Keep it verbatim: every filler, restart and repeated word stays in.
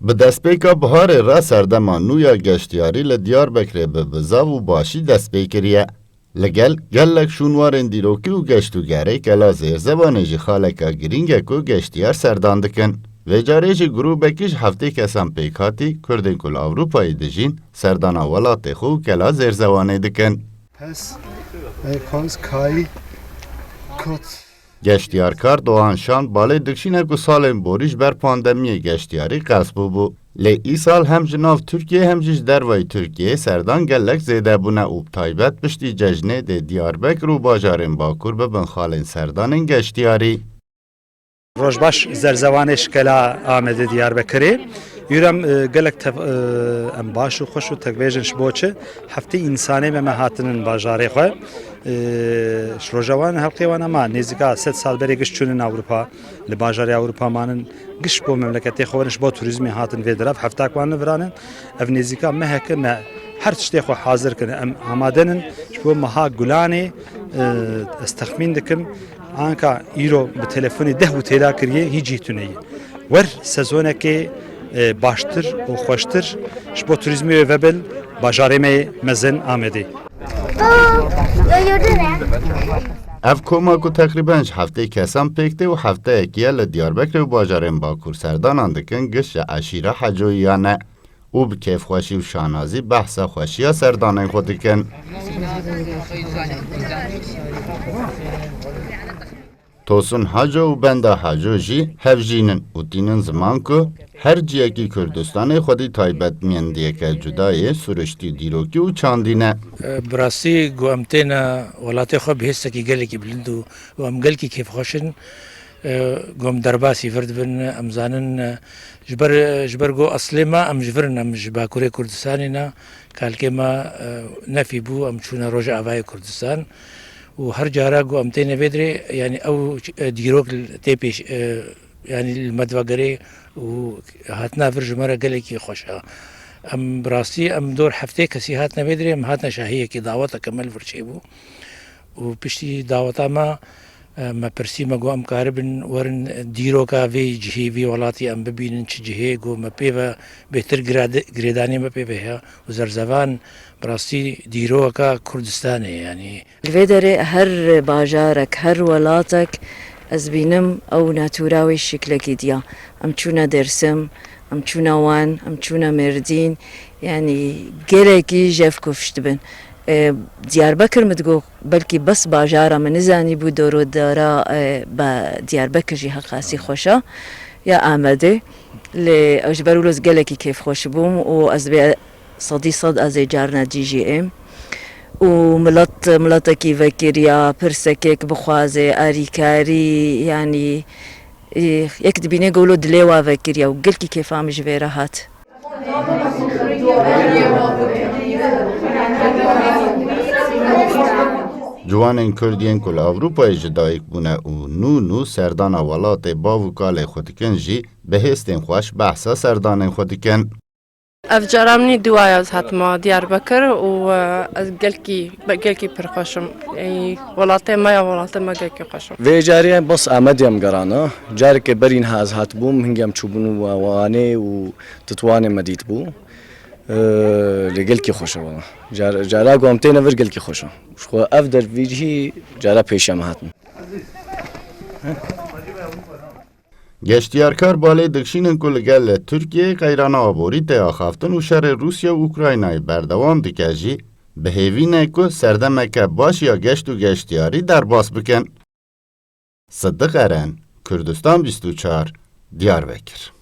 Bi destpêka biharê re serdema nû ya geştiyarî li Diyarbekirê bi bizav û başî dest pê kiriye. Li gel gelek şûnwarên dîrokî û geştûgerê Kela Zêrzewanê jî xaleka girîng e ku geştiyar serdan dikin. Vê carê jî grûbekî ji heftê kesan pêk hatî, Kurdên ku li Ewropayê dijîn, serdana welatê xwe û Kela Zêrzewanê dikin. Pes, ey, pes, kayî, kot. Geştiyarkar Doğan Şan balê dikşîne ku salên borî ji ber pandemiyê geştiyarî qels bûbû. Lê îsal hem ji nav Tirkiyê hem jî ji dervayî Tirkiyê serdan gelek zêde bûne û bi taybet piştî cejnê dê Diyarbekir û bajarên Bakur bibin xalên serdanên geştiyarî. Roj baş, Zerzewanê ji Kela Amedê Diyarbekirê. Îro em, e, gelek tev-, e, em baş û xweş û tekbêjin ji bo çi? Heftê însanê me, me hatinin bajarê xwe. E, ji roja wan helqê wan ema nêzîka sed sal berê giş çûnin Ewropa, li bajarê Ewropa manin, giş bo memleketê xwe werin, ji bo turîzmê hatin vê dirav, heftak wan li viranin. Ev nêzîka meheke me her tiştê xwe hazir kirin. Em amade nin ji bo meha Gulanê, e, ez texmîn dikim, anka îro bi telefonê deh û têra kiriye, hîç cî tune ye. Wer sezonekê, e, baştir û xweştir ji bo turîzmê wê vebin bajarê me yê mezin Amedê. Ev koma ku teqrîben ji heftê kesan pêk tê û hefteyekî ye li Diyarbekirê û bajarên Bakur serdanan dikin, giş ji eşîra Hecoyiyan e û bi kêfxweşî û şanazî behsa xweşiya serdanên xwe dikin. Tosun Haco û Benda Haco jî hevjîn in û tînin ziman ku her ciyekî Kurdistanê xwedî taybetmendiyeke cuda yê siruştî, dîrokî û çandî ne. Bi rastî ku em têne welatê xwe bi hêstekî gelekî bilind û, û em gelkî kêfxweş in. Ku em derbasî vir dibin, em zanin, ji ber, ji ber ku eslê me em ji vir in, em ji Bakurê Kurdistanê ne, kalkê me, e, nefî bû, em çûne Rojavayê Kurdistan û her cara ku em têne vê dirê, yanî ew, e, dîrok tê pêş, e, yanî li me divegerê û hatina vir ji me re gelekî xweş e. Em bi rastî, em dor heftê kesî hatine vê dirê, em hatine şahiyekî daweteke me li vir çêbû û piştî daweta me, e, me pirsî, me got, em karibin werin dîroka vê cihê, vê welatî em bibînin çi cihê, got, me pê ve bêhtir girade-, girêdanê me pê ve heye û Zerzevan bi rastî dîroka Kurdistanê, yanî. Li vê derê her bajarek, her welatek ez bînim ew natûra wê şiklekî diya. Em çûne Dêrsim, em çûne Wan, em çûne Mêrdîn, yanî gelekî jev kufş dibin. E, Diyarbekir min digot, belkî bes bajara min nizanîbû dorodara, e, be Diyarbekir jî heqasî xweş e, ya Amedê. Lê ji ber wilo ez gelekî kêfxweş bûm û ez vê sedî sed ez ê carna dî jî êm. Û milet, miletekî vekiriya, pirsekek bixwaze, arîkarî, yanî, e, yek dibîne ku wilo dilê wa vekiriya û gelkî kêfa min ji vê re hat. Ciwanên Kurd yên ku li Ewropayê ji dayik bûne û nû nû serdana welatê bav û kalê xwe dikin jî bi hêstên xweş behsa serdanên xwe dikin. Ev cara min î duwaya ez hatime Diyarbekir û, e, ez gelkî, be-, gelkî pir xweş im. Ey, welatê me ya, welatê me gelkî xweş im. Vê carê bes Amedê em gerana. Carekê berî niha ez hatibûm, hingê em çûbûn Wa-, Wanê û Titwanê me dîtibû. E, lê gelkî xweş e wela. Car-, cara ku em têne vir gelkî xweş e. Ji xwe ev der vî cihî cara pêşiya me hatin. Geştiyarkar balê dikşînin ku li gel Tirkiyeyê qeyrana aborî tê axaftin û şerê Rûsya û Ukraynayê berdewam dike jî, bi hêvî ne ku serdemeke baş ya geşt û geştiyarî derbas bikin. Sidiq Eren, Kurdistan bîst û çar, Diyarbekir.